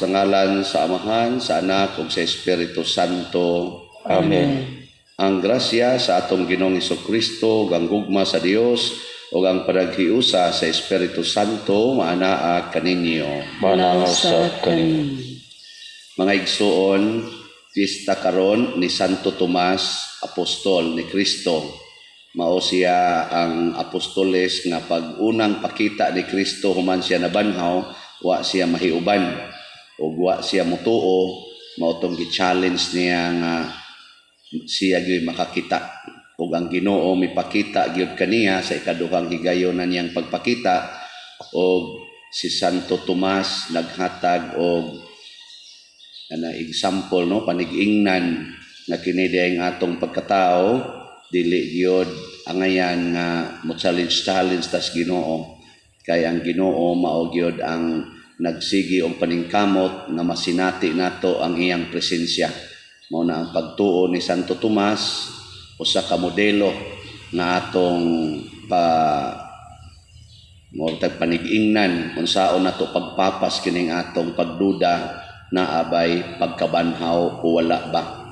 Sa ngalan sa Amahan, sa Anak ug sa Espiritu Santo. Amen. Ang grasya sa atong Ginoong Kristo ug ang gugma sa Dios ug ang panaghiusa sa Espiritu Santo maanaa kaninyo. Maanaa usab kanimo. Mga igsuon, pista karon ni Santo Tomas, apostol ni Kristo. Mao siya ang apostoles nga pag unang pakita ni Kristo human siya nabanhaw, wa siya mahiuban ug wa siya mutuo, mao tong gi-challenge niya nga siya gyud makakita ug ang Ginoo mipakita gyud kaniya sa ikaduhang higayon na niyang pagpakita, og si Santo Tomas naghatag og ana example, no, panig-ingnan nga kini diay ang atong pagkatao, dili gyud angayan nga mo challenge challenge tas Ginoo, kay ang Ginoo mao gyud ang nagsigi og paningkamot nga masinati nato ang iyang presensya. Mao na ang pagtuo ni Santo Tomas, usa ka modelo nga atong pa mo tag panig-ingnan unsaon nato pagpapas kining atong pagduda, naa bay pagkabanhaw o wala ba.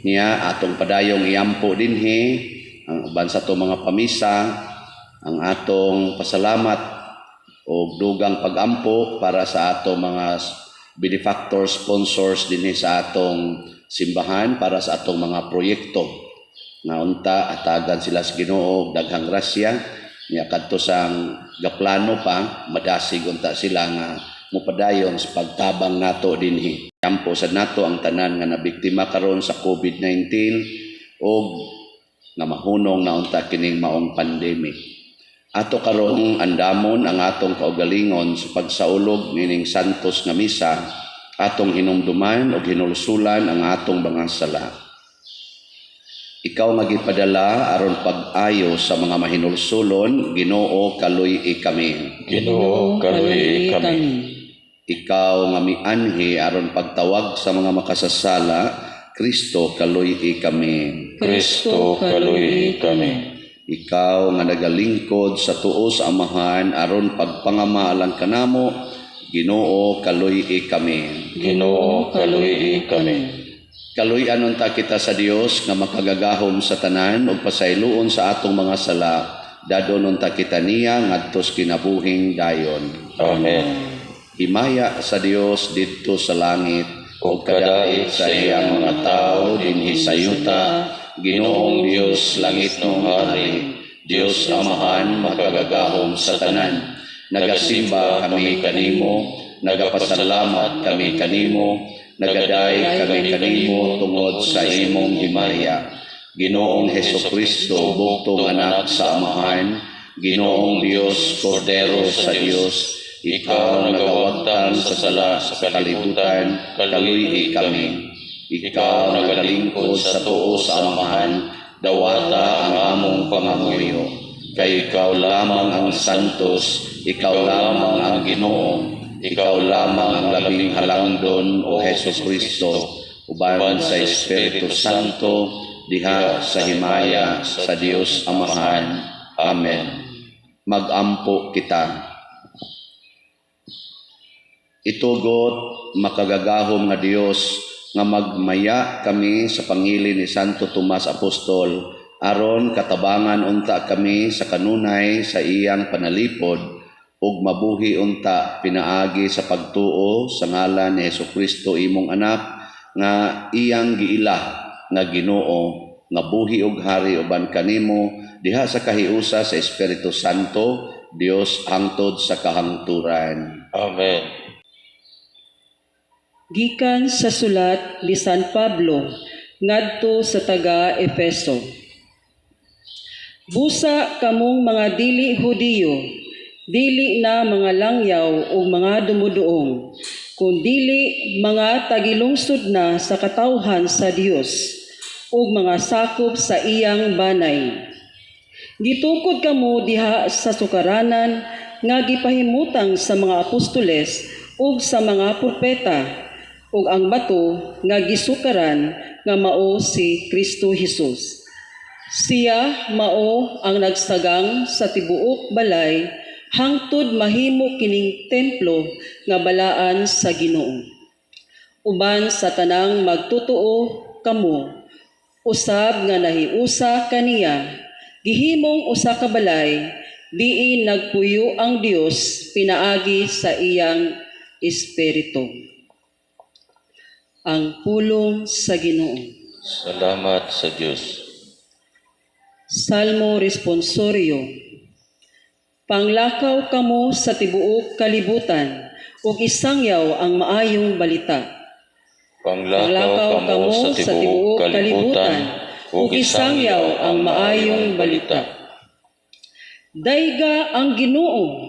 Niya atong padayong iampo dinhi ang uban sa atong mga pamisa ang atong pasalamat o dugang pagampo para sa atong mga benefactors, sponsors dinhi sa atong simbahan para sa atong mga proyekto, nga unta atagan sila sa Ginoo og daghang grasya niya kadto sang gaplano pa, madasig unta sila nga mopadayon sa pagtabang nato dinhi. Ampo sad nato ang tanan nga nabiktima karon sa COVID-19 og nga mahunong na unta kining maong pandemic. Ato karong andamon ang atong kaugalingon sa pagsaulog nining santos nga misa, atong hinumduman og hinulsulan ang atong mga sala. Ikaw nga gipadala aron pag-ayo sa mga mahinulsulon, Ginoo, kaluy-i kami. Ginoo, kaluy-i kami. Ikaw nga mianhi aron pagtawag sa mga makasasala, Kristo, kaluy-i kami. Kristo, kaluy-i kami. Ikaw nga nagalingkod sa tuo sa Amahan aron pagpangama alang kanamo, Ginoo, kaluy-i kami. Ginoo, kaluy-i kami. Kaluy-an unta kita sa Dios nga makagagahom sa tanan ug pasayloon sa atong mga sala. Dadon unta kita niya ngadto sa kinabuhing dayon. Amen. Himaya sa Dios didto sa langit ug kadait sa iyang mga tawo dinhi sa yuta. Ginoong Dios, langitnong hari, Dios Amahan makagagahom sa tanan. Nagasimba kami kanimo, nagapasalamat kami kanimo, nagaday kami kanimo tungod sa imong himaya. Ginoong Hesus Kristo, bugtong anak sa Amahan, Ginoong Dios, Kordero sa Dios, ikaw nagawagtang sa sala sa kalibutan, kaluy-i kami. Ikaw nagalingkod sa tuo sa Amahan, dawata ang among pangamuyo. Kay ikaw lamang ang santos, ikaw lamang ang Ginoo, ikaw lamang ang labing halangdon, o Hesus Kristo, uban sa Espiritu Santo, diha sa himaya sa Dios Amahan. Amen. Magampo kita. Itugot, makagagahom nga Dios, nga magmaya kami sa pangilin ni Santo Tomas Apostol aron katabangan unta kami sa kanunay sa iyang panalipod ug mabuhi unta pinaagi sa pagtuo sa ngalan ni Hesukristo, imong anak, nga iyang giila nga Ginoo, nga buhi ug hari uban kanimo diha sa kahiusa sa Espiritu Santo, Dios, hangtod sa kahangturan. Amen. Gikan sa sulat ni San Pablo ngadto sa taga Efeso. Busa kamong mga dili Hudiyo, dili na mga langyaw ug mga dumuduong, kundili mga tagilungsod na sa katawhan sa Dios ug mga sakop sa iyang banay. Gitukod kamo diha sa sukaranan nga gipahimutang sa mga apostoles ug sa mga propeta, ug ang bato nga gisukaran nga mao si Kristo Jesus. Siya mao ang nagsagang sa tibuok balay. hangtod mahimo kining templo nga balaan sa Ginoo. Uban sa tanang magtutuo kamo usab nga nahiusa kaniya, gihimong usa ka balay diin nagpuyo ang Dios pinaagi sa iyang Espiritu. Ang pulong sa Ginoo. Salamat sa Dios. Salmo Responsorio. Panglakaw kamo sa tibuok kalibutan ug isangyaw ang maayong balita. Panglakaw kamo sa tibuok kalibutan ug isangyaw ang maayong balita. Dayga ang Ginoo,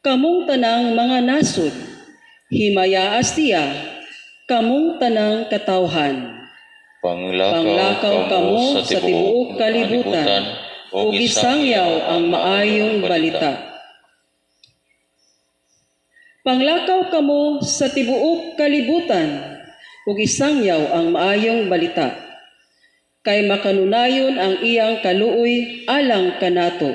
kamong tanang mga nasod, himayaa siya, kamong tanang katawhan. Panglakaw kamo sa tibuok kalibutan ug isangyaw ang maayong balita. Panglakaw kamo sa tibuok kalibutan ug isangyaw ang maayong balita. Kay makanunayon ang iyang kaluoy alang kanato,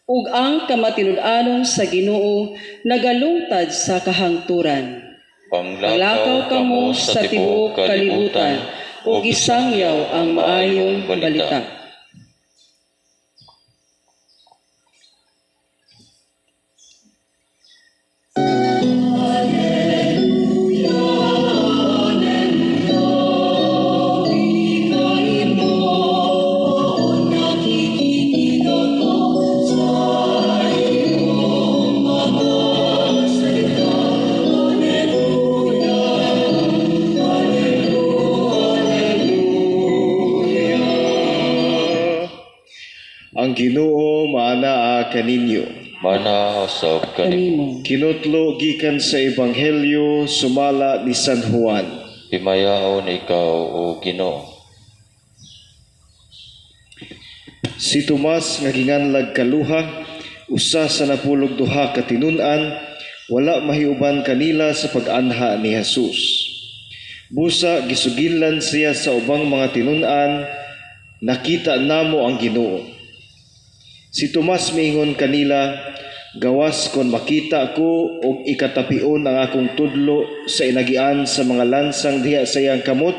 ug ang kamatinud-anon sa Ginoo nagalungtad sa kahangturan. Panglakaw kamo sa tibuok kalibutan ug isangyaw ang maayong balita. Ang Ginoo maanaa kaninyo. Mana usab kanimo. Kanimo. Kinutlo gikan sa Ebanghelyo sumala ni San Juan. Himayaon ikaw, o Ginoo. Si Tomas nga ginganlag kaluha, usa sa 12 ka tinun-an, wala mahiuban kanila sa pag-anha ni Jesus. Busa gisugilan siya sa ubang mga tinun-an, nakita namo ang Ginoo. Si Tomas miingon kanila, gawas kon makita ko og ikatapion ang akong tudlo sa inagian sa mga lansang diha sa iyang kamot,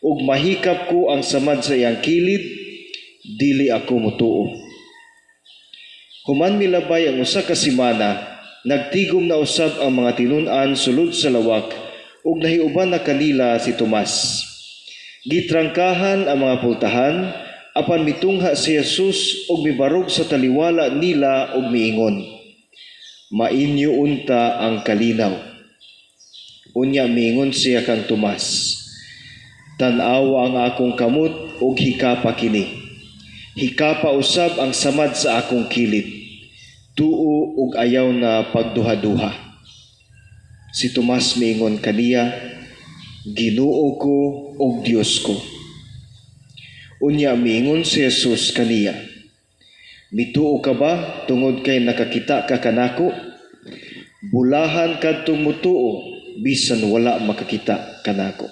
ug mahikap ko ang samad sa iyang kilid, dili ako mutuo. Human milabay ang usa ka semana, nagtigom na usab ang mga tinun-an sulod sa lawak, ug nahiuban na kanila si Tomas. Gitrangkahan ang mga pultahan, apan mitungha si Jesus ug mibarog sa taliwala nila ug miingon, mainyo unta ang kalinaw. Unya miingon siya kang Tomas, tan-awa ang akong kamot ug hikapa kini. Hikapa usab ang samad sa akong kilid. Tuo ug ayaw na pagduha-duha. Si Tomas miingon kaniya, Ginoo ko ug Dios ko. Unya miingon si Jesus kaniya, mituo ka ba tungod kay nakakita ka kanako? Bulahan kadtong mutuo bisan wala makakita kanako.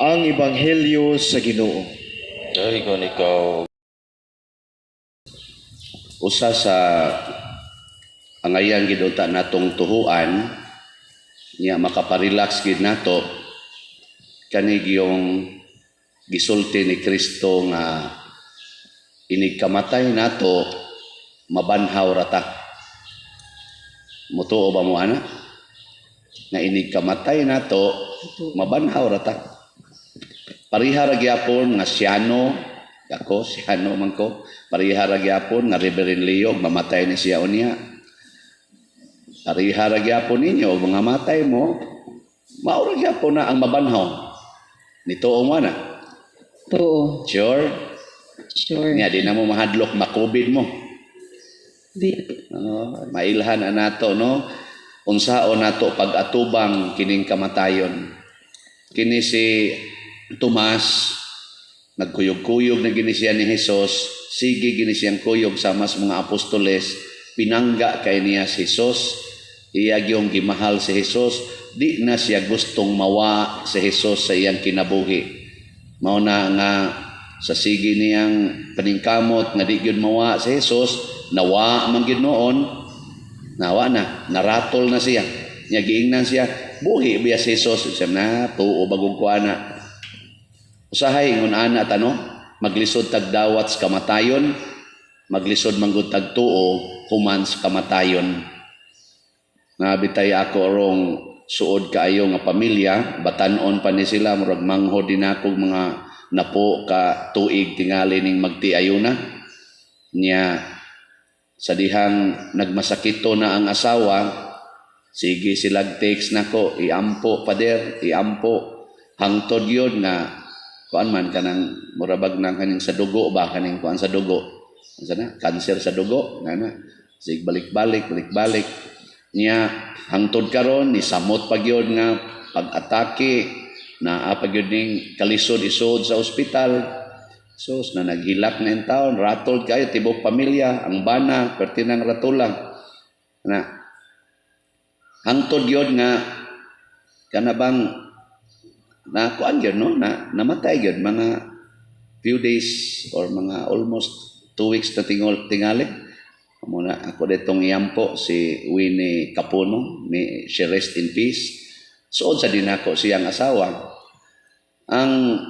Ang Ebanghelyo sa Ginoo. Daygon ikaw. Usa sa angayan gid unta natong tuhuan niya makaparelax gid nato kani yung gisulti ni Kristo nga inig kamatay nato mabanhaw ra ta. Mutuo ba mo ana? Nga inig kamatay nato mabanhaw ra ta. Pareha ra gyapon nga siyano, ako siyano man ko, pareha ra gyapon nga Reverend Leo mamatay ni siya unya. Pareha ra gyapon ninyo mga matay mo, mao ra gyapon na ang mabanhaw. Nituo mo na? Tuo. Sure? Sure. Nga di na mo mahadlok ma-COVID mo. Di. Mailhan ang nato, no? Unsaon nato pag-atubang kining kamatayon. Kini si Tomas, nagkuyog-kuyog na gini siya ni Jesus, sige gini siyang kuyog sama sa mga apostoles, pinangga kay niya si Jesus, iya gyung gimahal si Jesus, di na siya gustong mawa si Jesus sa iyang kinabuhi. Mao na nga Sa sige niyang paningkamot nga di gyud mawa si Jesus, nawa man gyud noon, nawa na, naratol na siya. Nya giingnan siya, "Buhi biya si Jesus?" Siya na, tuo bagong kuana. Usahay ingon ana tano, maglisod tag dawat sa kamatayon, maglisod manggod tag tuo human sa kamatayon. Nabitay ako rong suod kaayo nga pamilya, batan-on pa ni sila, murag manghod din ako mga napo ka tuig tingali ning magtiayo na. Nya sa dihang nagmasakito na ang asawa, sige sila text nako, "Iampo, pader, iampo." Hangtod yun nga kuan man kanang murabag nang kaning sa dugo ba, kaning kuan sa dugo. Unsa na? Cancer sa dugo, nga na. Sig balik-balik, balik-balik. Nya hangtod karon ni samot pa gyud nga pag-atake, naa pa gyud ning kalisod isod sa ospital. Sus, na naghilak na taon, rattled kayo tibok pamilya, ang bana perti nang ratula. Na hangtod gyud nga kana bang na kuan gyud, no, na namatay gyud mga few days or mga almost 2 weeks na tingol tingali. Muna ako ditong iyampo si Winnie Capuno, may she rest in peace. Suod sa dinako siyang asawa. Ang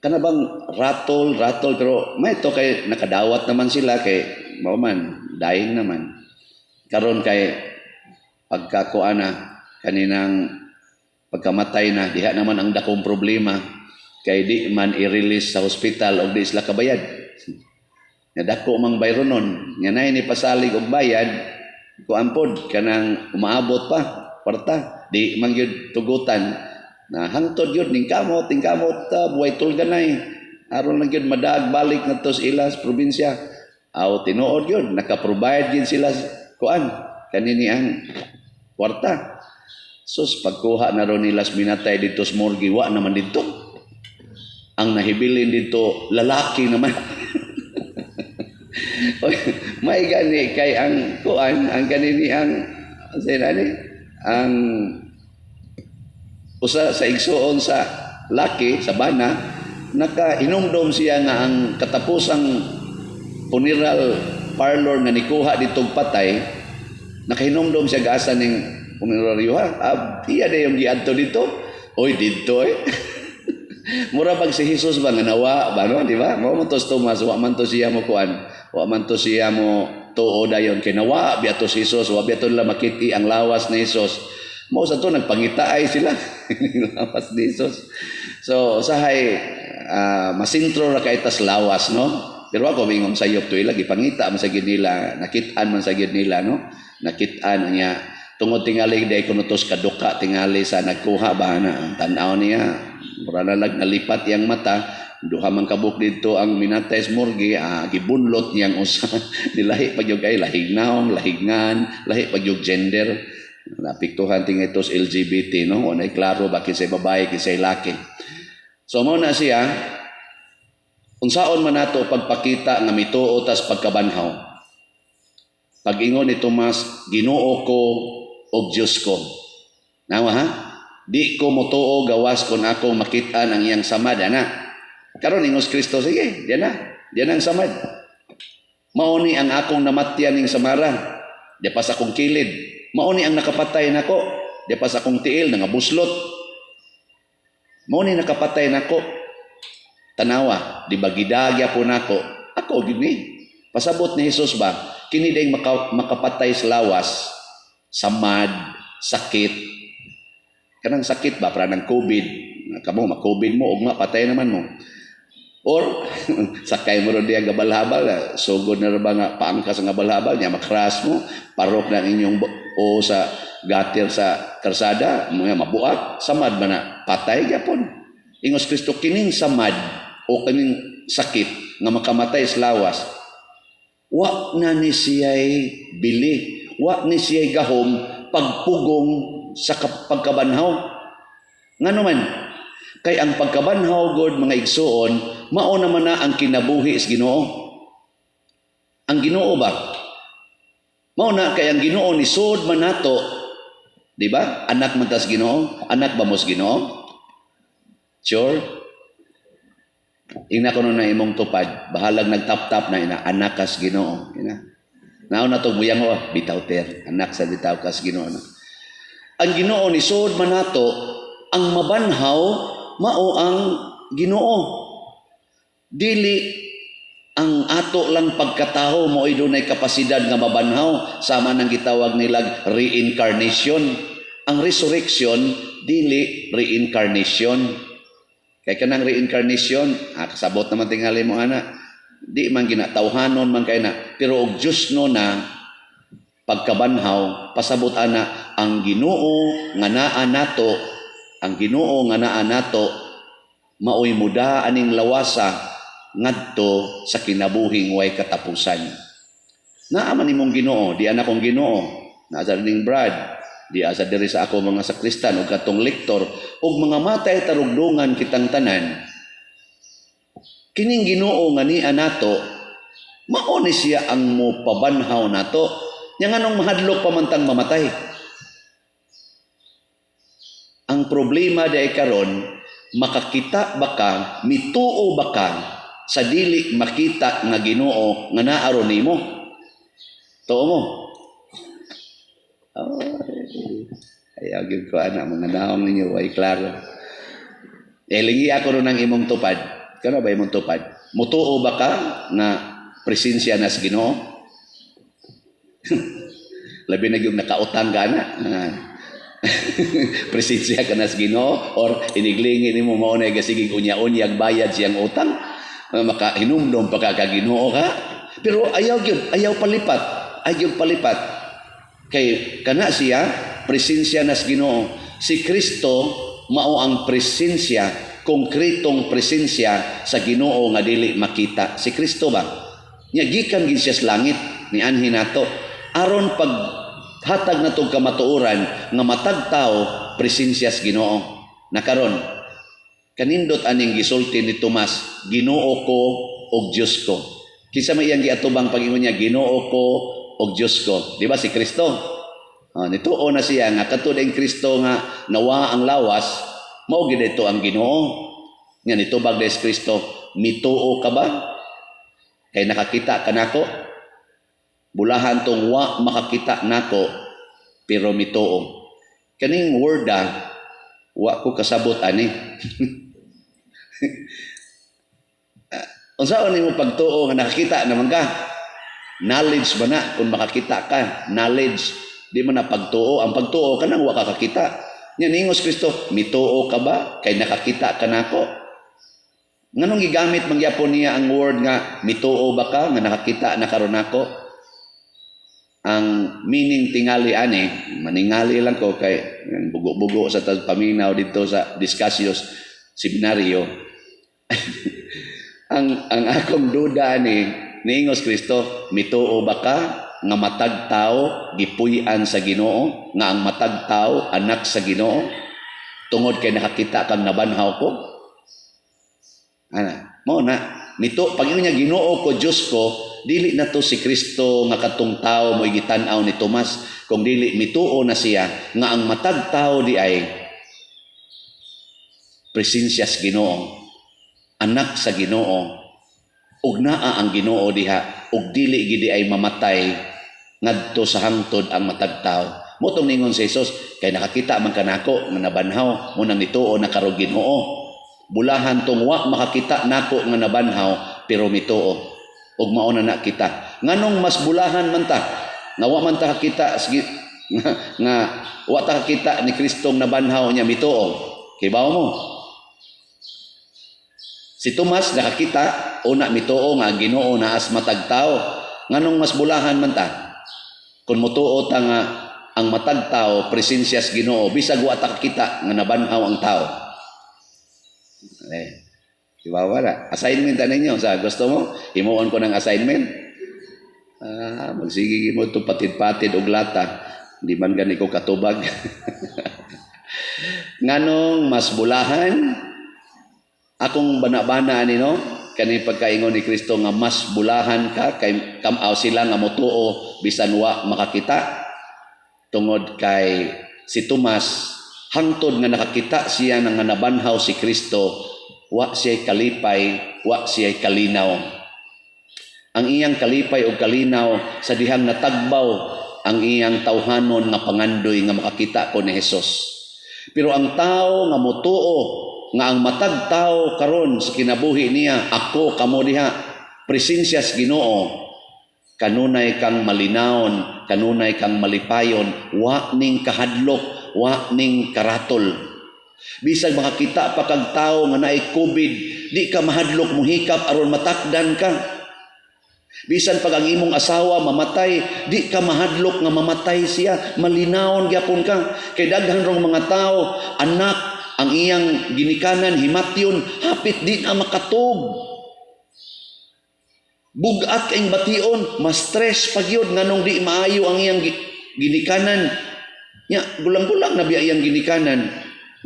kana bang rattle, rattle, pero may to kay nakadawat naman sila kay mao man dying naman. Karon kay pagkakuan na kaninang pagkamatay na diha naman ang dakong problema kay di man i-release sa hospital og di sila kabayad. Nga dako mang bayronon, nga nay ni pasalig og bayad, kuan pod kanang umaabot pa kwarta, di man gyud tugutan. Na hangtod gyud ning kamot buhay tulganay aron lang gyud madaag balik ngadto sa ilas probinsya. Aw, tinuod gyud naka-provide gyud sila kuan kanini ang kwarta. Sus, pagkuha na ron nila minatay dito sa morgue, wa naman dito. Ang nahibilin dito, lalaki naman. May gani kay ang kuan, ang kanini ang sa ni ang usa sa igsuon sa laki sa bana, nakahinumdom siya nga ang katapusang funeral parlor nga nikuha ditong patay, nakahinumdom siya gaasa ning funeraryo ha, ah, iya na yung giadto dito, oy didto eh. Mura pag si Jesus ba nga nawa ba, no, di ba? Mao man to si Tomas, wa man to siya mo kuan, wa man to siya mo tuo dayon kay nawa biya to si Jesus, wa biya to nila makiti ang lawas ni Jesus. Mao sa to nagpangitaay sila lawas ni Jesus. So usahay masintro ra kay tas lawas, no? Pero ako mingong sayop to ila gipangita man sa gid nila, nakit-an man sa gid nila, no, nakit-an niya tungod tingali day kuno tos kaduka tingali sa nagkuha ba na ang tan-aw niya mura na lag nalipat iyang mata. Duha man kabuk didto ang minatay sa morgue, gibunlot niyang usa. Nilahi pa gyud kay lahig naong, lahigngan, lahi pa gyud gender. Napiktuhan tingali tos LGBT, no? Walay klaro ba kinsay babae, kinsay laki. So mao na siya, unsaon man nato pagpakita nga mituo tas pagkabanhaw? Pag-ingon ni Tomas, "Ginoo ko ug Dios ko." Nawa ha? Di ko motuo gawas kung akong makit-an ang iyang samad ana. Karon ingos Kristo, sige, diyan na. Diyan ang samad. Mao ni ang akong namatyan ning samara. Di pa sa akong kilid. Mao ni ang nakapatay nako. Di pa sa akong tiil nangabuslot. Mao ni nakapatay nako. Tanawa, di ba gidagya po nako. Ako gid ni. Pasabot ni Jesus ba, kini ding makapatay sa lawas, samad, sakit. Kanang sakit ba, para ng COVID. Kamo, ma-COVID mo, ugma, patay naman mo. Or, sakay mo rin diya gabal-habal, sugod na ba nga paangkas ang gabal-habal, niya makras mo, parok na ang inyong o sa gutter sa karsada, mga mabuak, samad ba na, patay gyapon. Ingos Kristo, kining samad o kining sakit nga makamatay sa lawas, wa na ni siya'y bili, wa ni siya'y gahom pagpugong sa pagkabanhaw. Ngano man, kay ang pagkabanhaw god, mga igsuon, mao naman na ang kinabuhi sa Ginoo. Ang Ginoo ba? Mao na kay ang Ginoo ni sud man nato, di ba? Anak man tas Ginoo, anak ba mo sa Ginoo? Sure? Ingna kuno na imong tupad, bahalag nagtap-tap na ina, anak kas Ginoo. Ina. Naon na to buyang ho, bitaw ter, anak sa bitaw kas Ginoo na. Ang Ginoo ni suod man nato, ang mabanhaw mao ang Ginoo. Dili ang ato lang pagkatao mo'y dunay kapasidad nga mabanhaw, sama nang gitawag nilag reincarnation. Ang resurrection dili reincarnation. Kay kanang reincarnation, kasabot naman tingali mo ana. Di man ginatawhanon man kay na, pero og Dios no na pagkabanhaw, pasabot ana ang Ginoo nga naa nato, ang Ginoo nga naa nato maoy muda aning lawasa ngadto sa kinabuhing way katapusan. Naa man imong Ginoo, di ana kong Ginoo, naa sa ning Brad, di asa diri sa ako mga sakristan ug katong lektor ug mga matay tarugdungan kitang tanan. Kining Ginoo nga niya nato, mao ni siya ang mopabanhaw nato. Nya nganong mahadlok pa man tang mamatay? Ang problema di karon, makakita ba ka, mituo ba ka sa dili makita nga Ginoo nga naa ron nimo? Tuo mo? Oh, ayaw gyud ko ana mga naong ninyo way klaro. Eh, lingi ako ron ang imong tupad. Kano ba imong tupad? Mutuo ba ka nga presensya na sa Ginoo? Labi na yung nakautang ka na. Presensya ka na sa Ginoo or iniglingin nimo mao na gasigig unya-unyag bayad siyang utang. Makahinumdom pa ka ka Ginoo ka. Pero ayaw gyud, ayaw palipat, ayaw palipat. Kay kana siya presensya nas Ginoo. Si Kristo mao ang presensya, konkretong presensya sa Ginoo nga dili makita. Si Kristo ba? Nya gikan gid siya sa langit ni anhi nato. Aron pag hatag natong kamatuoran nga matag tao presensya sa Ginoo. Nakaron kanindot aning gisulti ni Tomas, Ginoo ko ug Dios ko. Kinsa may iyang giatubang pag-ingon niya, Ginoo ko ug Dios ko? Di ba si Kristo? Nituo na siya nga katud ang Kristo nga nawa ang lawas, mao gid ito ang Ginoo. Nga nitubag des Kristo, mituo ka ba? Kay nakakita ka nako? Bulahan tong wa makakita nako, pero mituo. Kaning word wa ko kasabot ani. Unsaon nimo pagtuo nga nakakita naman ka? Knowledge ba na kung makakita ka? Knowledge. Di man na pagtuo. Ang pagtuo kanang wa ka kakita. Nya ningos Kristo, mituo ka ba kay nakakita ka nako? Nganong gigamit man gyapon niya ang word nga mituo ba ka nga nakakita na karon nako? Ang meaning tingali ani, maningali lang ko kay bugo-bugo sa paminaw dito sa Discasios Seminario. Ang akong duda ani, niingos Kristo, mituo ba ka nga matag tao gipuy-an sa Ginoo, nga ang matag tao anak sa Ginoo tungod kay nakakita kang nabanhaw ko? Ana, mao na mito pag ingon niya Ginoo ko, Dios ko, dili na to si Kristo nga katong tao mo gitan-aw ni Tomas, kung dili mituo na siya nga ang matag tao di ay presensya sa Ginoo, anak sa Ginoo, ug naa ang Ginoo diha, ug dili gidi ay mamatay ngadto sa hangtod ang matag tao. Mo tong ningon si Jesus, kay nakakita man kanako nga nabanhaw, mo nang nituo na karog Ginoo. Bulahan tong wa makakita nako nga nabanhaw, pero mituo. Ug mao na na kita. Nganong mas bulahan man ta nga wa man ta kakita nga wa ta kakita ni Kristong nabanhaw niya mituo? Kay bawo mo. Si Tomas nakakita, una mituo nga Ginoo naas matag tao. Nganong mas bulahan man ta? Kung mutuo ta nga ang matag tao presensya sa Ginoo bisag wa ta kakita nga nabanhaw ang tao. Eh, di ba wala? Assignment ta ninyo. Sa gusto mo, himuon ko ng assignment. Magsige mo ito patid-patid og lata. Di man gani ko katubag. Nganong mas bulahan? Akong bana-bana ani no, kani pagkaingon ni Kristo nga mas bulahan ka kay kamaw sila nga motuo bisan wa makakita, tungod kay si Tomas hangtod nga nakakita siya nga nabanhaw si Kristo, Wa siya kalipay, wa siya kalinaw. Ang iyang kalipay o kalinaw sa dihang natagbaw ang iyang tawhanon nga pangandoy nga makakita ko ni Hesus. Pero ang tao nga motuo nga ang matag tao karon sa kinabuhi niya, ako, kamo diha, presensya sa Ginoo, kanunay kang malinawon, kanunay kang malipayon, wa ning kahadlok, wa ning karatol. Bisag makakita pa kag tao nga naay COVID, di ka mahadlok muhikap aron matakdan ka. Bisan pag ang imong asawa mamatay, di ka mahadlok nga mamatay siya, malinawon gyapon ka. Kay daghan rong mga tao, anak ang iyang ginikanan himatyon, hapit di na makatug. Bugat kayong bation, ma-stress pag yun, nganong di maayo ang iyang ginikanan. Ya, gulang-gulang na biya iyang ginikanan.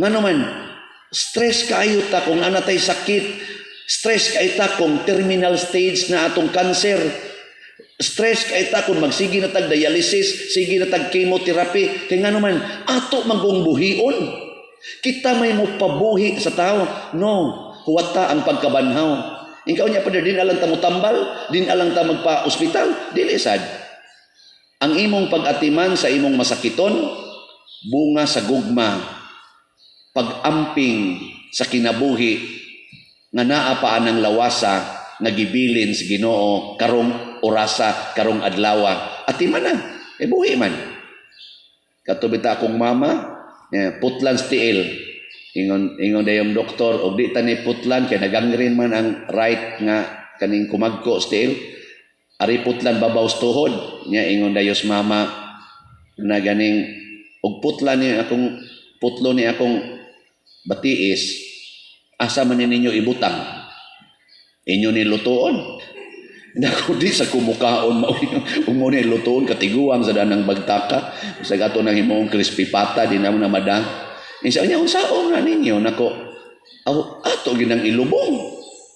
Ngano man, stress kaayo ta kung ana tay sakit, stress kaayo ta kung terminal stage na atong cancer, stress kaayo ta kung magsige na tag dialysis, sige na tag chemotherapy, kay ngano man, ato manggong buhion. Kita may mopabuhi sa tao. No, huwata ang pagkabanhaw. Ikaw niya pa din alang ta motambal, din alang ta magpa-ospital, dili sad. Ang imong pag-atiman sa imong masakiton, bunga sa gugma, pag-amping sa kinabuhi nga naa pa anang lawasa nga gibilin sa Ginoo karong orasa, karong adlawa. Atiman na, e buhi man. Kato bita akong mama, putlan sa tiil. Ingon ingon dayong doktor og di ta ni putlan kay nagangrin man ang right nga kaning kumagko sa tiil. Ari putlan babaw sa tuhod. Nya ingon dayos mama na ganing og putlan ni akong putlo ni akong batiis, asa man ni ninyo ibutang? Inyo ni lutuon? Nako, di sa kumukaon mao ug mo ni lutuon, katiguang sa danang bagtaka sa gato nang himong crispy pata, di na mo na madang. Isa niya, unsaon na ninyo nako? Aw, ato ginang ilubong,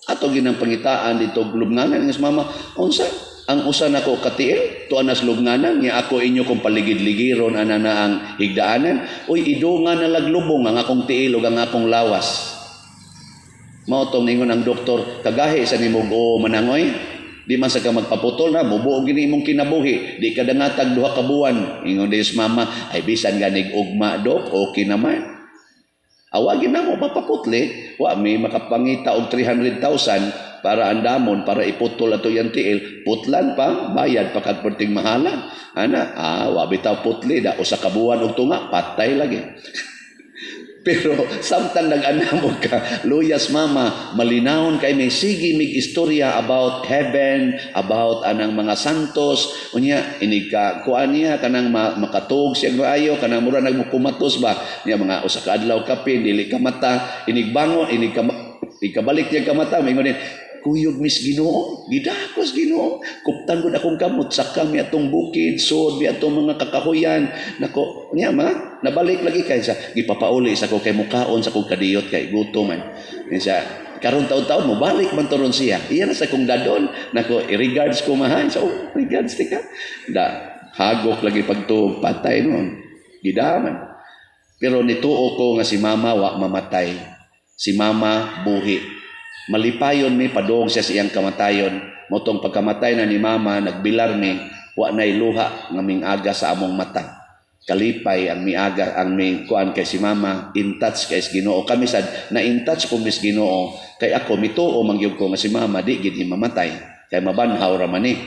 ato ginang pangitaan dito lubnganan. Nga mama, unsa ang usa nako katiil tuan nas lubnganan nya ako inyo kung paligid-ligiron ana na ang higdaanan. Uy, idungan na laglubong ang akong tiil ug ang akong lawas. Mao tong ningon ang doktor, kagahi sa nimog o manangoy, di man sa ka magpaputol na mubuo gini imong kinabuhi, di ka dangatag 2 ka buwan. Ingon des mama, ay bisan ganig ugma, dok, okay naman. Awagin na mo papaputli, wa mi makapangita og 300,000 para andamon para iputol ato yang tiil, putlan pa, bayad pa kag perting mahala. Ana, wa bitaw putli da 1 ka buwan og tunga, patay lagi. Pero samtang nag-anam og ka, luyas mama, malinawon kay may sige mig istorya about heaven, about anang mga santos, unya inig ka kuan niya kanang makatuog siya maayo, kanang mura nagmukumatos ba niya, mga 1 ka adlaw kapin dili ka mata, inig bangon, inig ka ikabalik niya kamata, maingon din, "Kuyog mis Ginoo, gidakos Ginoo, kuptan gud akong kamot, sakang mi atong bukid, sud mi atong mga kakahuyan." Nako, niya ma, nabalik lagi kay sa gipapauli sa ko kay mukaon sa kong kadiyot kay gutom man. Niya karon taon-taon mo balik man turon siya. Iya na sa kong dadon. Nako, regards ko mahan. So, oh, regards tika. Da hagok lagi pagtuog, patay noon. Gidaman. Pero nituo ko nga si mama wa mamatay. Si mama buhi. Malipayon mi padung siya sa iyang kamatayon. Motong pagkamatay na ni mama, nagbilar mi, wa nay luha nga ming-aga sa among mata. Kalipay ang miaga ang mi kuan kay si mama in touch kay sa Ginoo. Kami sad na in touch po mis Ginoo kay ako mituo man gyud ko nga si mama di gid mamatay kay mabanhaw ra man ni.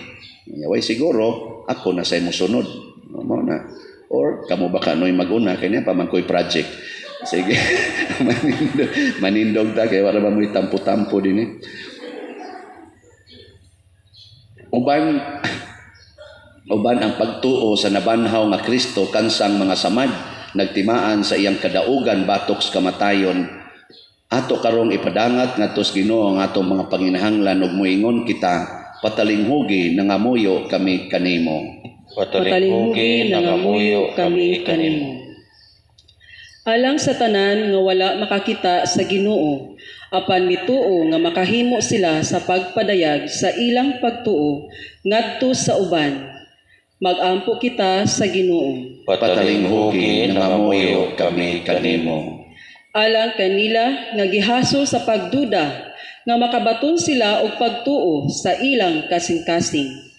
Way siguro ako na say mosunod. Mao na. Or kamo baka noy maguna kay niya pa man ko'y project. Sige. Manindog, manindog ta kay wala ba mo'y tampo-tampo din eh. Uban uban ang pagtuo sa nabanhaw nga Kristo kansang mga samad nagtimaan sa iyang kadaugan batok sa kamatayon. Ato karong ipadangat ngadto sa Ginoo ang atong mga panginahanglan ug moingon kita, patalinghugi, nangamuyo kami kanimo. Patalinghugi, nangamuyo kami kanimo. Alang sa tanan nga wala makakita sa Ginoo, apan mituo nga makahimo sila sa pagpadayag sa ilang pagtuo ngadto sa uban. Magampo kita sa Ginoo. Patalinghugi, nangamuyo kami kanimo. Alang kanila nga gihasol sa pagduda nga makabaton sila og pagtuo sa ilang kasing-kasing.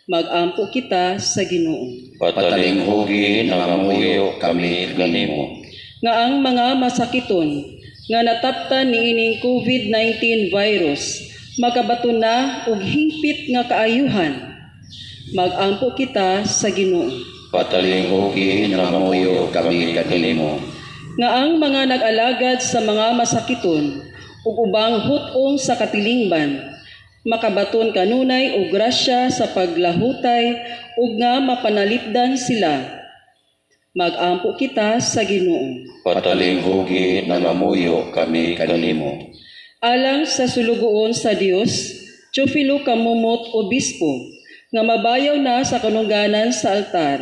Magampo kita sa Ginoo. Patalinghugi, nangamuyo kami kanimo. Nga ang mga masakiton nga nataptan niining COVID-19 virus makabaton na og hingpit nga kaayuhan. Magampo kita sa Ginoo. Patalinghugi, nangamuyo kami kanimo. Nga ang mga nag-alagad sa mga masakiton ug ubang hut-ong sa katilingban makabaton kanunay og grasya sa paglahutay ug nga mapanalipdan sila. Magampo kita sa Ginoo. Patalinghugi, nangamuyo kami kanimo. Alang sa sulugoon sa Dios, Teofilo Camomot Obispo, nga mabayaw na sa kanungganan sa altar.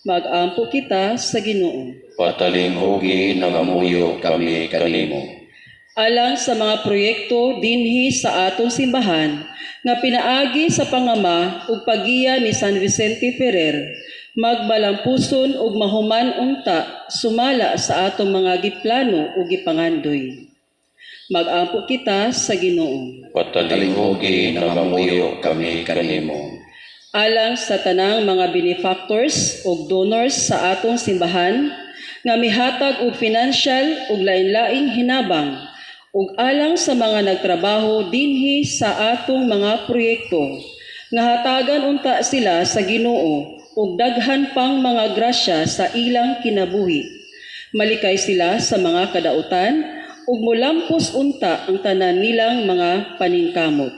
Magampo kita sa Ginoo. Patalinghugi, nangamuyo kami kanimo. Alang sa mga proyekto dinhi sa atong simbahan nga pinaagi sa pangama ug paggiya ni San Vicente Ferrer, magbalampuson ug mahuman unta sumala sa atong mga giplano ug gipangandoy. Magampo kita sa Ginoo. Patalinghugi, nangamuyo kami kanimo. Alang sa tanang mga benefactors ug donors sa atong simbahan nga mihatag og financial ug lain-laing hinabang ug alang sa mga nagtrabaho dinhi sa atong mga proyekto nga hatagan unta sila sa Ginoo ug daghan pang mga grasya sa ilang kinabuhi. Malikay sila sa mga kadautan ug molampos unta ang tanan nilang mga paningkamot.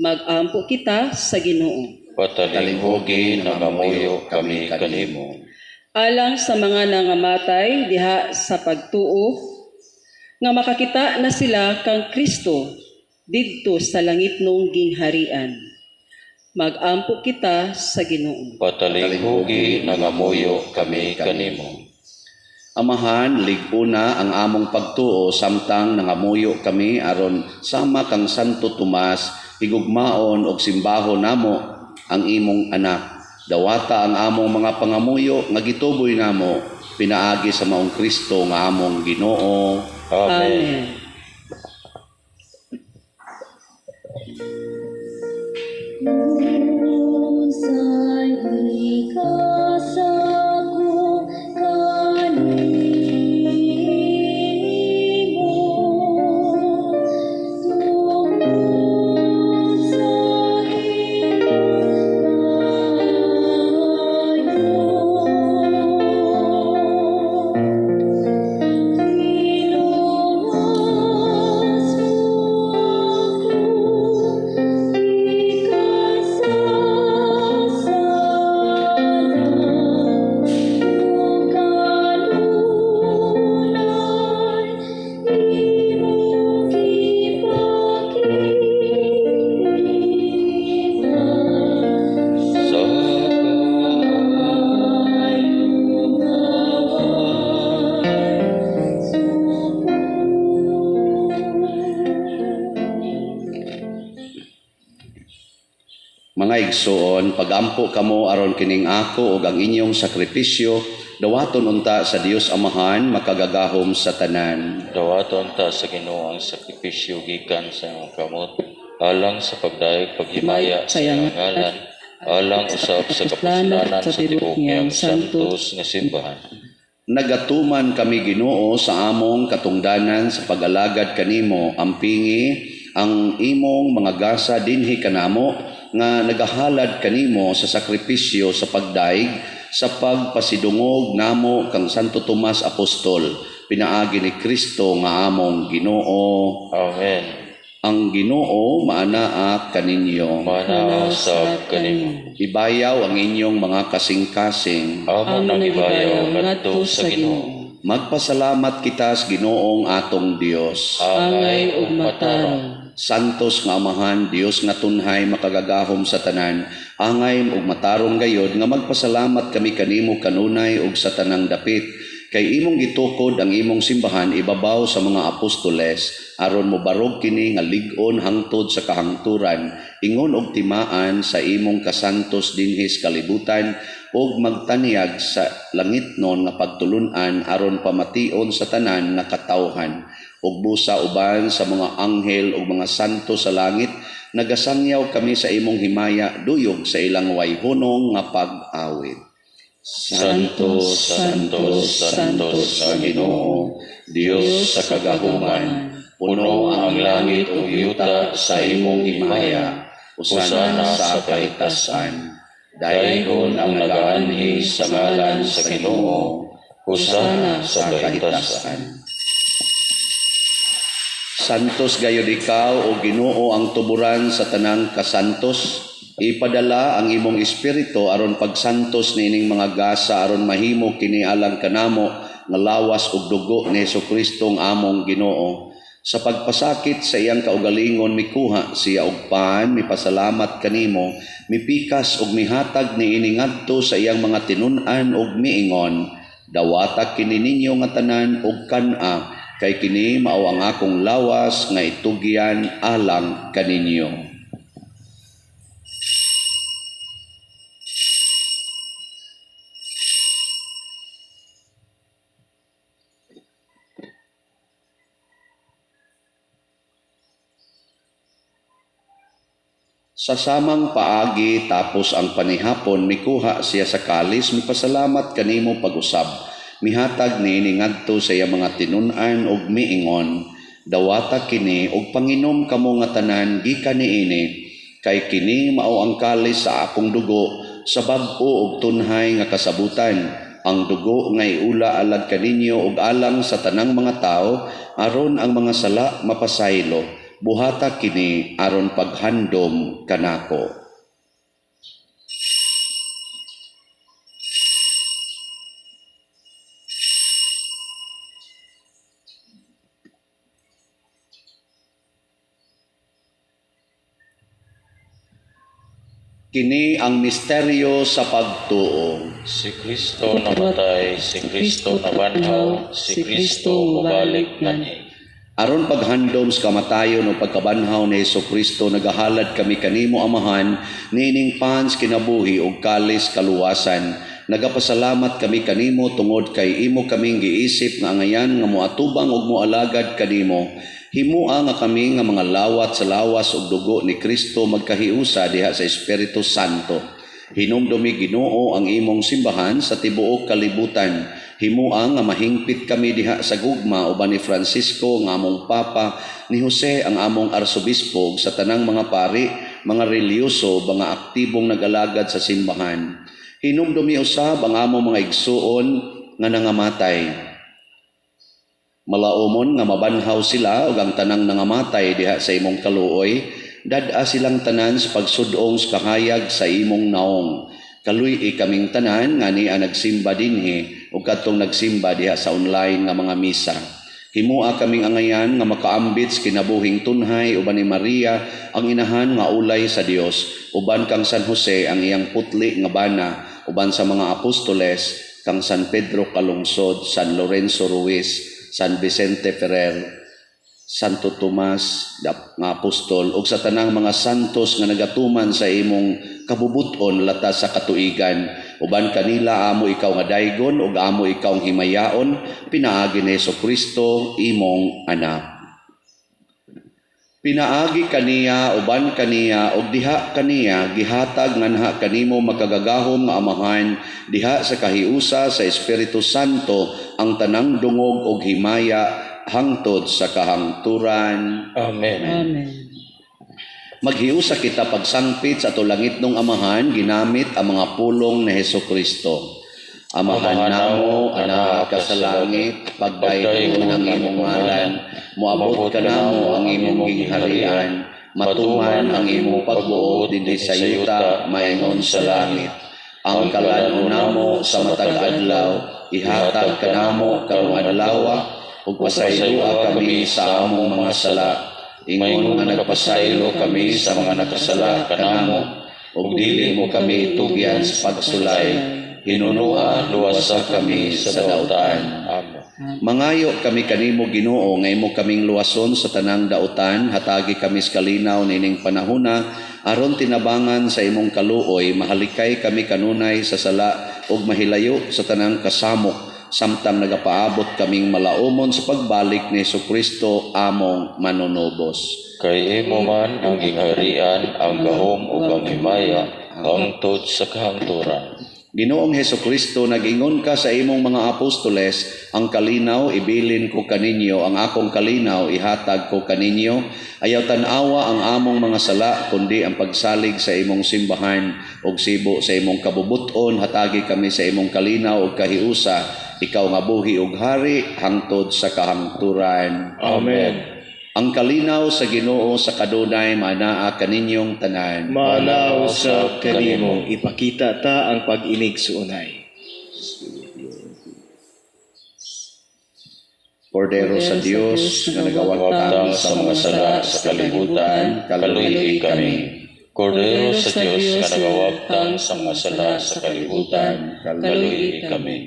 Magampo kita sa Ginoo. Patalinghugi, nangamuyo kami kanimo. Alang sa mga nangamatay diha sa pagtuo nga makakita na sila kang Kristo didto sa langitnong gingharian. Magampo kita sa Ginoo. Patalinghugi, nangamuyo kami kanimo. Amahan, lig-una ang among pagtuo samtang nangamuyo kami aron sama kang Santo Tomas, higugmaon og simbahon namo ang imong anak. Dawata ang among mga pangamuyo nga gituboy namo pinaagi sa maong Kristo nga among Ginoo. Amen. Amen. Unsay ikasako kanimo, tungod sa imong kaayo? Giluwas mo ako gikan sa sala, ug kanunay imong gipakilita Sa kaayo nga way suko. Mga igsoon, pagampo kamo aron kining ako ug ang inyong sakripisyo dawaton unta sa Dios Amahan makagagahom sa tanan. Dawaton ta sa Ginoo ang sakripisyo gikan sa imong kamot, alang sa pagdayeg paghimaya sa iyang ngalan, alang usab sa kapuslanan sa tibuok niyang santos nga simbahan. Nagatuman kami, Ginoo, sa among katungdanan sa pag-alagad kanimo. Ampingi ang imong mga gasa dinhi kanamo nga nagahalad kanimo sa sakripisyo sa pagdaig sa pagpasidungog namo kang Santo Tomas Apostol pinaagi ni Kristo nga among Ginoo. Amen. Ang Ginoo maanaa kaninyo. Maanaa usab kanimo. Ibayaw ang inyong mga kasing-kasing. Amo nang gibayaw ngadto sa Ginoo. Magpasalamat kita sa Ginoong atong Dios. Angay ug matarong. Santos nga Amahan, Dios nga tunhay makagagahom sa tanan, angay ug matarong gayod nga magpasalamat kami kanimo kanunay ug sa tanang dapit. Kay imong gitukod ang imong simbahan ibabaw sa mga apostoles aron mobarog kini nga lig-on hangtod sa kahangturan, ingon og timaan sa imong kasantos dinhi sa kalibutan ug magtanyag sa langitnon nga pagtulun-an aron pamation sa tanan nga katawhan. Ug busa uban sa mga anghel ug mga santo sa langit, nagasangyaw kami sa imong himaya duyog sa ilang way hunong nga pag-awit. Santo, Santo, Santo sa Ginoo, Dios sa kagahuman, puno ang langit ug yuta sa imong himaya, Hosana sa kahitasan. Daygon ang nagaanhi sa ngalan sa Ginoo, Hosana sa kahitasan. Santos gayud ikaw, o Ginoo, ang tuburan sa tanang kasantos. Ipadala ang imong espiritu aron pagsantos niining mga gasa aron mahimo kini alang kanamo nga lawas ug dugo ni Hesukristo ang among Ginoo. Sa pagpasakit sa iyang kaugalingon, mikuha siya og pan, mipasalamat kanimo, mipikas ug mihatag niini ngadto sa iyang mga tinun-an ug miingon, "Dawata kini ninyo nga tanan ug kan-a, kay kini mao ang akong lawas nga itugyan alang kaninyo." Sa samang paagi, tapos ang panihapon, mikuha siya sa kalis, mipasalamat kanimo pag-usab. Mihatag niini ngadto sa iyang mga tinun-an ug miingon, "Dawata kini ug panginom kamo nga tanan gikan niini, kay kini mao ang kalis sa akong dugo sa bag-o ug tunhay nga kasabutan, ang dugo nga iula alad kaninyo ug alang sa tanang mga tawo aron ang mga sala mapasaylo. Buhata kini aron paghandom kanako." Kini ang misteryo sa pagtuo. Si Kristo namatay, si Kristo nabanhaw, si Kristo mobalik nganhi. Aron paghandom sa kamatayon o pagkabanhaw ni Hesukristo, nagahalad kami kanimo, Amahan, niining pan sa kinabuhi ug kalis kaluwasan. Nagapasalamat kami kanimo tungod kay imo kaming giisip nga angayan nga moatubang ug moalagad kanimo. Himua nga kami nga mga lawat sa lawas ug dugo ni Kristo magkahiusa diha sa Espiritu Santo. Hinumdumi, Ginoo, ang imong simbahan sa tibuok kalibutan. Himua nga mahingpit kami diha sa gugma uban ni Francisco nga among Papa, ni Jose ang among arsobispo, ug sa tanang mga pari, mga relihiyoso, mga aktibong nagalagad sa simbahan. Hinumdumi usab ang among mga igsuon nga nangamatay. Malaumon nga mabanhaw sila ug ang tanang nangamatay diha sa imong kaluoy, dad-a silang tanan sa pagsudong sa kahayag sa imong naong. Kaluy-i kaming tanan nga nia nagsimba dinhi ug kadtong nagsimba diha sa online nga mga misa. Himua kaming angayan nga makaambit sa kinabuhing tunhay uban ni Maria ang inahan nga ulay sa Dios, uban kang San Jose ang iyang putli nga bana, uban sa mga apostoles kang San Pedro Calungsod, San Lorenzo Ruiz, San Vicente Ferrer, Santo Tomas nga apostol ug sa tanang mga santos nga nagatuman sa imong kabubuton latas sa katuigan. Uban kanila amo ikaw nga daygon ug amo ikaw ang himayaon pinaagi ni Hesukristo imong anak. Pinaagi kaniya, uban kaniya ug diha kaniya, gihatag nganha kanimo, makagagahom nga Amahan, diha sa kahiusa sa Espiritu Santo ang tanang dungog ug himaya hangtod sa kahangturan. Amen. Amen. Maghiusa kita pagsangpit sa ato langitnong Amahan ginamit ang mga pulong ni Hesukristo. Amahan namo, anaa ka sa langit, pagdaygon ang imong ngalan, moabot kanamo ang imong gingharian, matuman ang imong pagbuot dinhi sa yuta maingon sa langit. Ang kalan-on namo sa matag adlaw, ihatag kanamo karong adlaw, ug pasayloa kami sa among mga sala, ingon nga nagpasaylo kami sa mga nakasala kanamo, ug dili mo kami itugyan sa pagsulay. Hinunoa, luwasa kami sa dautan. Amen. Mangayo kami kanimo, Ginoo, nga imo kaming luwason sa tanang dautan, hatagi kami sa kalinaw nining panahona aron tinabangan sa imong kaluoy mahalikay kami kanunay sa sala ug mahilayo sa tanang kasamok samtang nagapaabot kaming malaumon sa pagbalik ni Hesukristo among manunubos. Kay imo man ang gingharian, ang gahom ug ang himaya hangtod sa kahangturan. Ginoong Hesukristo, nag-ingon ka sa imong mga apostoles, "Ang kalinaw ibilin ko kaninyo, ang akong kalinaw ihatag ko kaninyo." Ayaw tan-awa ang among mga sala, kundi ang pagsalig sa imong simbahan ug sibo sa imong kabubuton, hatagi kami sa imong kalinaw ug kahiusa, ikaw nga buhi ug hari hangtod sa kahangturan. Amen. Ang kalinaw sa Ginoo sa kadunay maanaa kaninyong tanan. Maanaa usab kanimo. Ipakita ta ang pag-inigsuonay. Kordero sa Dios nga nagawagtang Wagtang sa mga sala sa kalibutan, kaluyi kami. Kordero sa Dios nga nagawagtang sa mga sala sa kalibutan, kaluyi kami.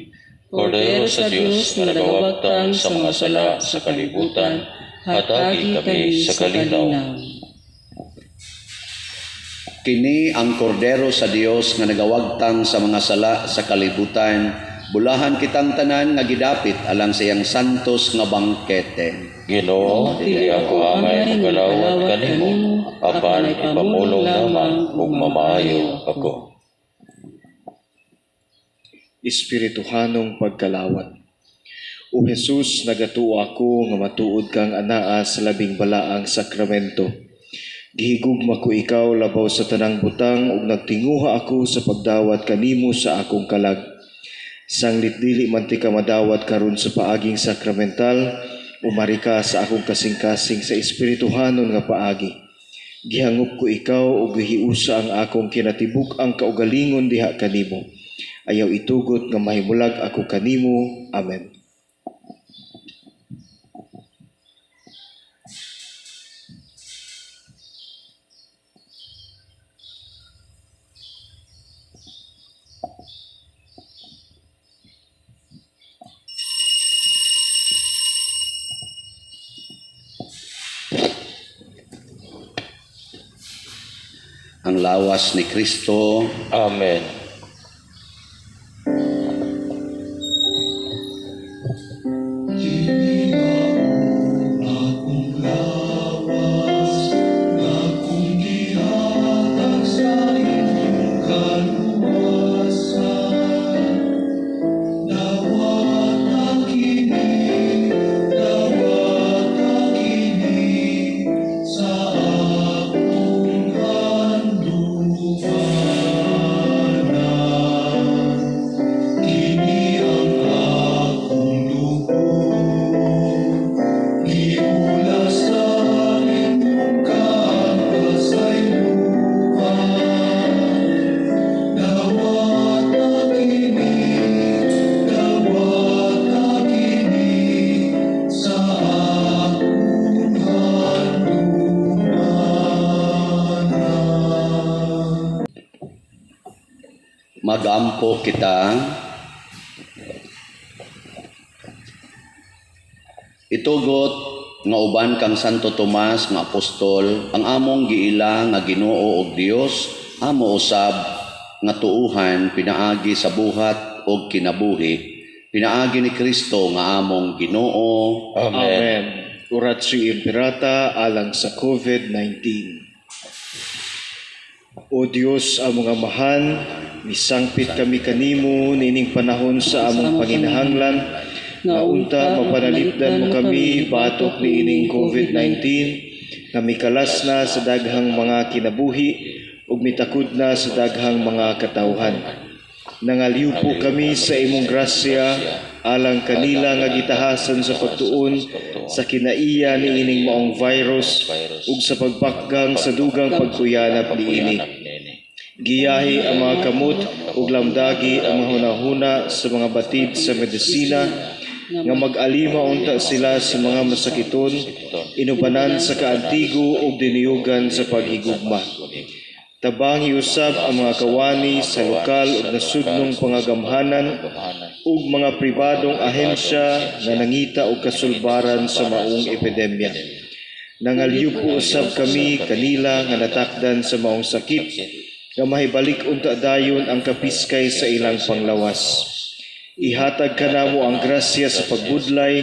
Kordero sa Dios nga nagawagtang sa mga sala sa kalibutan, hatagi kami sa kalinaw. Kini ang kordero sa Dios nga nagawagtang sa mga sala sa kalibutan. Bulahan kitang tanan nga gidapit alang sa iyang santos nga bangkete. Ginoo, dili ako angay magalawat kanimo, apan ipamulong lamang ug mamaayo ako. Espirituhanong pagkalawat. O Jesus, nagatuo ako nga matuod kang anaa sa labing balaang sakramento. Gihigugma ko ikaw labaw sa tanang butang ug nagtinguha ako sa pagdawat kanimo sa akong kalag. Sanglit dili man tika madawat karon sa paaging sakramental, umari ka sa akong kasing-kasing sa espirituhanon nga paagi. Gihangop ko ikaw ug gihiusa ang akong kinatibuk-ang kaugalingon diha kanimo. Ayaw itugot nga mahimulag ako kanimo. Amen. Ang lawas ni Kristo. Amen. Magampo kita. Itugot nga uban kang Santo Tomas nga apostol ang among giila nga Ginoo og Dios, amo usab nga tuuhan pinaagi sa buhat og kinabuhi, pinaagi ni Kristo nga among Ginoo. Amen. Amen. Oratio Imperata alang sa COVID-19. O Dios, among Amahan, misangpit kami kanimo niining panahon sa among panginahanglan, nga unta mapanalipdan mo kami batok niining COVID-19, nga mikalas na sa daghang mga kinabuhi ug mitakod na sa daghang mga katawhan. Nangaliw po kami sa imong grasya alang kanila nga gitahasan sa pagtuon sa kinaiya niining maong virus ug sa pagbakgang sa dugang pagkuyanap niini. Giyahi ang mga kamot ug lamdagi ang mga hunahuna sa mga batid sa medisina nga mag-alima unta sila sa mga masakiton, inubanan sa kaantigo ug dinuyugan sa paghigugma. Tabangi usab ang mga kawani sa lokal ug nasudnong pangagamhanan ug mga pribadong ahensya nga nangita og kasulbaran sa maong epidemya. Nangalyupo usab kami kanila nga natakdan sa maong sakit nga mahibalik unta dayon ang kapiskay sa ilang panglawas. Ihatag kanamo ang grasya sa pagbudlay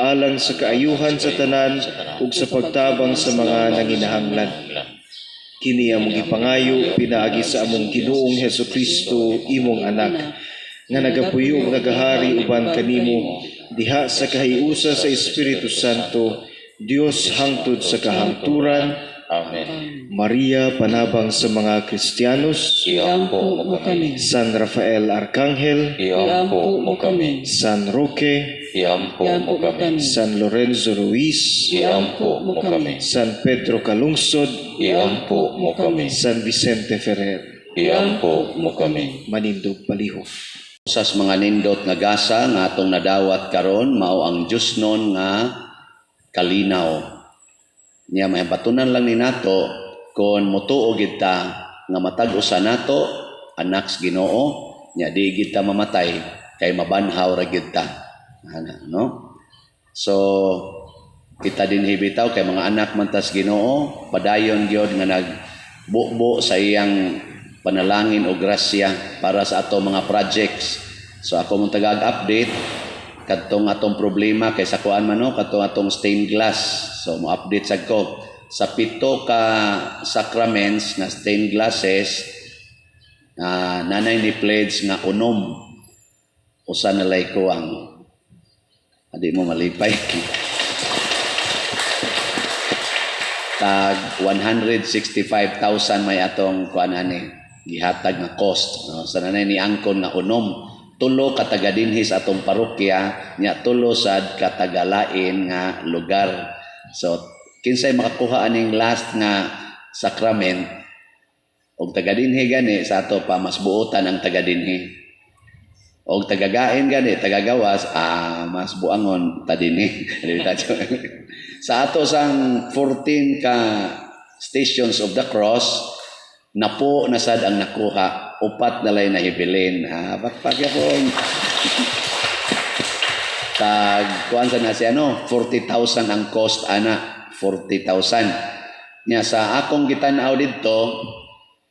alang sa kaayuhan sa tanan ug sa pagtabang sa mga nanginahanglan. Kini among gipangayo pinaagi sa among Ginoong Hesukristo, imong anak, nga nagapuyo ug nagahari uban kanimo diha sa kahiusa sa Espiritu Santo, Dios hangtod sa kahangturan. Amen. Maria, panabang sa mga Kristiyanos, Iampo mo kami. San Rafael Arcangel, Iampo mo kami. San Roque, Iampo mo kami. San Lorenzo Ruiz, Iampo mo kami. San Pedro Calungsod, Iampo mo kami. San Vicente Ferrer. Iampo mo kami. Manindog palihog. Usas mga nindot nga gasa nga atong nadawat karon mao ang Diyosnon nga kalinaw. Nya mahibatunan lang ni nato kon motuo gid ta nga matag usa nato anak sa Ginoo, nya di gid ta mamatay kay mabanhaw ra gid ta. Ana, no? So kita din bitaw kay mga anak man tas Ginoo, padayon gyud nga nagbubo sa iyang panalangin o grasya para sa ato mga projects. So ako mong tagag update kadtong atong problema kay sa kuan man, no, kadtong atong stained glass. So mo update sad ko sa pito ka sacraments nga stained glasses na nanay ni pledge nga 6, usa na lay ko ang adi mo malipay. Tag 165,000 may atong kuan ani gihatag nga cost, no? Sa nanay ni angkon nga 6, tulo ka taga dinhi sa atong parokya, nya tulo sad ka tagalain nga lugar. So kinsay makakuha aning last nga sacrament og taga dinhi gani sa ato pa, mas buotan ang taga dinhi, og tagagain gani tagagawas, mas buangon ta dinhi. Sa ato sang 14 ka Stations of the Cross, napo na sad ang nakuha, upat na lay nahibilin. Bakpak yapon. Tag kuan sa na si ano, 40,000 ang cost ana, 40,000. Nya sa akong gitan-aw didto,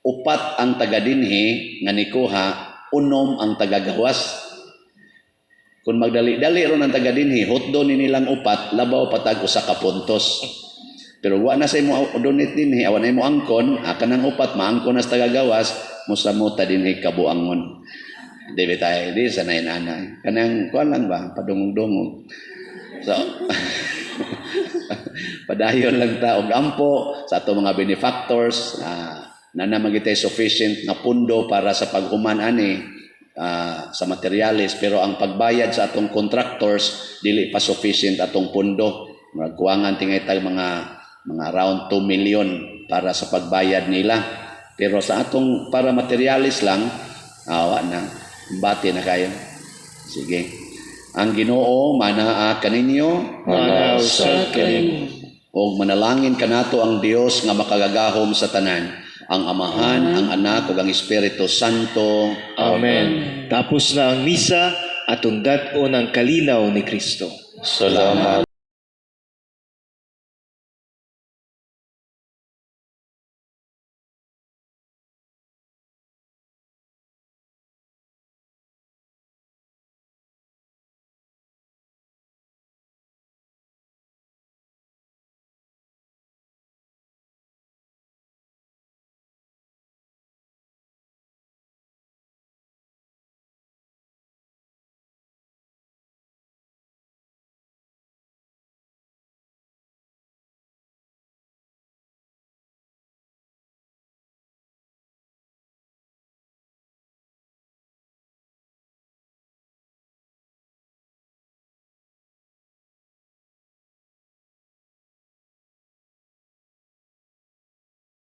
upat ang taga dinhi nga nikuha, 6 ang tagagawas. Kung magdali-dali ron ang taga dinhi, hotdo ni nilang upat, labaw patag usa ka puntos. Pero wa na sa imo donate dinhi, awa na imo angkon, kanang upat maangkon na sa tagagawas, musa mo ta dinhi kabuangon. Di ba tayo, di sanay nanay. Kanang kuan lang ba, padungog-dungog. So, padayon lang ta og ampo sa ato mga benefactors, na naman kita sufficient nga pundo para sa paghuman ani sa materials, pero ang pagbayad sa atong contractors dili pa sufficient atong pundo. Magkuwangan tingay tag mga around 2 million para sa pagbayad nila. Pero sa atong para materialis lang, awa na, bati na kayo. Sige. Ang Ginoo manaa kaninyo, Manaa usab kanimo. Og manalangin kanato ang Dios nga makagagahom sa tanan, ang Amahan, ang Anak ug ang Espiritu Santo. Amen. Tapos na ang misa, atong dad-on ang kalinaw ni Kristo. Salamat.